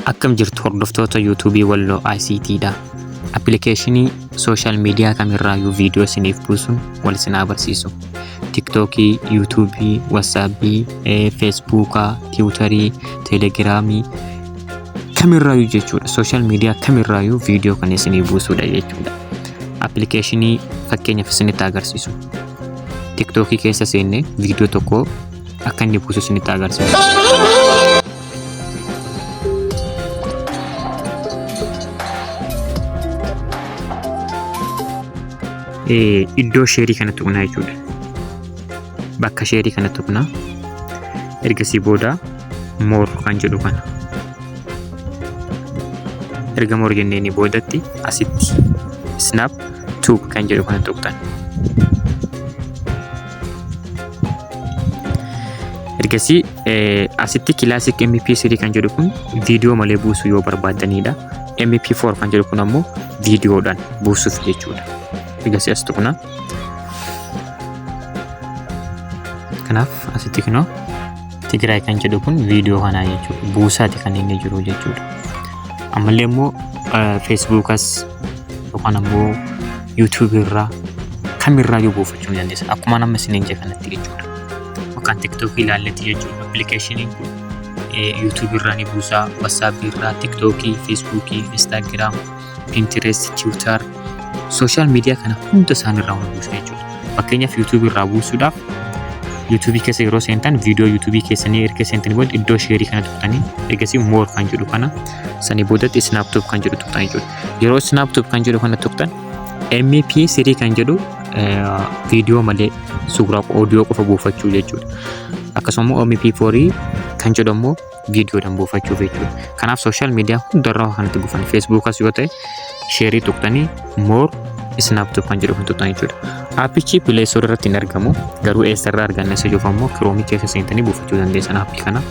Akkam jirtu hordoftoota yuutuubii Walloo ICT dha. Appilikeeshinii sooshaal miidiyaa kamirraayyuu viidiyoo isiniif buusuun wal isin haa barsiisu. Tiktookii, yuutuubii, watsaappii, feesbuukaa, tiwutarii, teelegiraamii kamirraayyuu jechuudha. Sooshaal miidiyaa kamirraayyuu viidiyoo kan isinii buusuudha jechuudha. Appilikeeshinii fakkeenyaaf isinitti agarsiisu. Tiktookii keessa seennee viidiyoo tokko akka inni buusu isinitti agarsiisu. Iddoo sheerii kana tuqnaa jechuudha. Bakka sheerii kana tuqnaa. Ergasii booda moor kan jedhu kana. Erga moor jenneeni boodatti asitti snap tube kan jedhu kana tuqxan. Ergasii asitti Classic MP3 kan jedhu kun viidiyoo malee buusuu yoo barbaaddanidha. MP4 kan jedhu kun ammoo viidiyoodhaan buusuuf jechuudha. Ergasii as tuqna. Kanaaf asitti kunoo Tigraay kan jedhu kun viidiyoo kanaa jechuudha. Buusaati kan inni jiru jechuudha. Ammallee immoo Feesbuukas yookaan ammoo yuutuubii irraa kamirraa yoo buufachuu ni dandeessa. Akkuma nama isiniin jedhe kanatti jechuudha. Yookaan tiktookii ilaalletti jechuudha. Appilikeeshiniin kun yuutuubii irraa ni buusaa, watsaappii irraa, tiktookii, feesbuukii, instaagiraam, pintireest, tiwutar, sooshaal miidiyaa kana hunda isaanirraa ni buusa jechuudha. Fakkeenyaaf yuutuubii irraa buusuudhaaf yuutuubii keessa yeroo seentan viidiyoo yuutuubii keessanii erga seentanii booda iddoo sheerii kana tuqxanii ergasii moor kan jedhu kana sanii boodatti isnaaptuub kan jedhu tuqxan jechuudha. Yeroo isnaaptuub kan jedhu kana tuqxan MP3 kan jedhu viidiyoo malee suuraa oodiyoo qofa buufachuu jechuudha. Akkasuma immoo MP4 kan jedhu immoo viidiyoodhaan buufachuuf jechuudha. Kanaaf sooshaal miidiyaa hundarraa kanatti buufan feesbuukas yoo ta'e sheerii tuqxanii moor isnaaptuub kan jedhu kan tuqxan jechuudha. Aappichi Play Store irratti hin argamu garuu eessarraa arganna isa jiruuf ammoo kiroomii keessa seentanii buufachuu dandeessan aappii kana.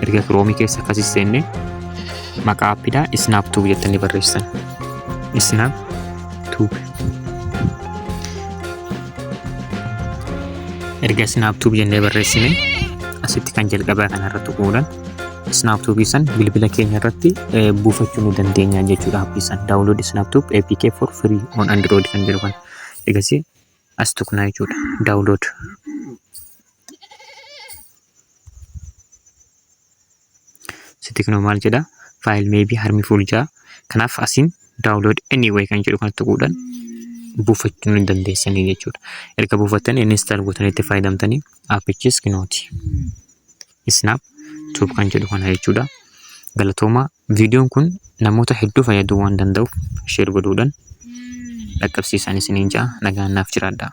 Erga kiroomii keessa akkasii seenne maqaa aappiidhaa isnaaptuub jettanii barreessitan. Isnaaptuub. Erga isnaaptuub jennee barreessine asitti kan jalqabaa kanarra tuquudhaan Snaptube san bilbila keenya irratti buufachuu ni dandeenya jechuudha appii san. Download Snaptube APK for free on Android kan jedhu kana. Egasii as tuqnaa jechuudha. Download. Sitti kunoo maal jedha? File may be harmful jedha. Kanaaf asiin download anyway kan jedhu kana tuquudhaan buufachuu ni dandeessanii jechuudha. Erga buufattanii install gootanii itti fayyadamtanii appichis kunooti. Snap Tube kan jedhu kana jechuudha. Galatoomaa viidiyoon kun namoota hedduu fayyaduu waan danda'uuf share godhuudhaan dhaqqabsiisaan isiniin ja'a nagaan naaf jiraadhaa.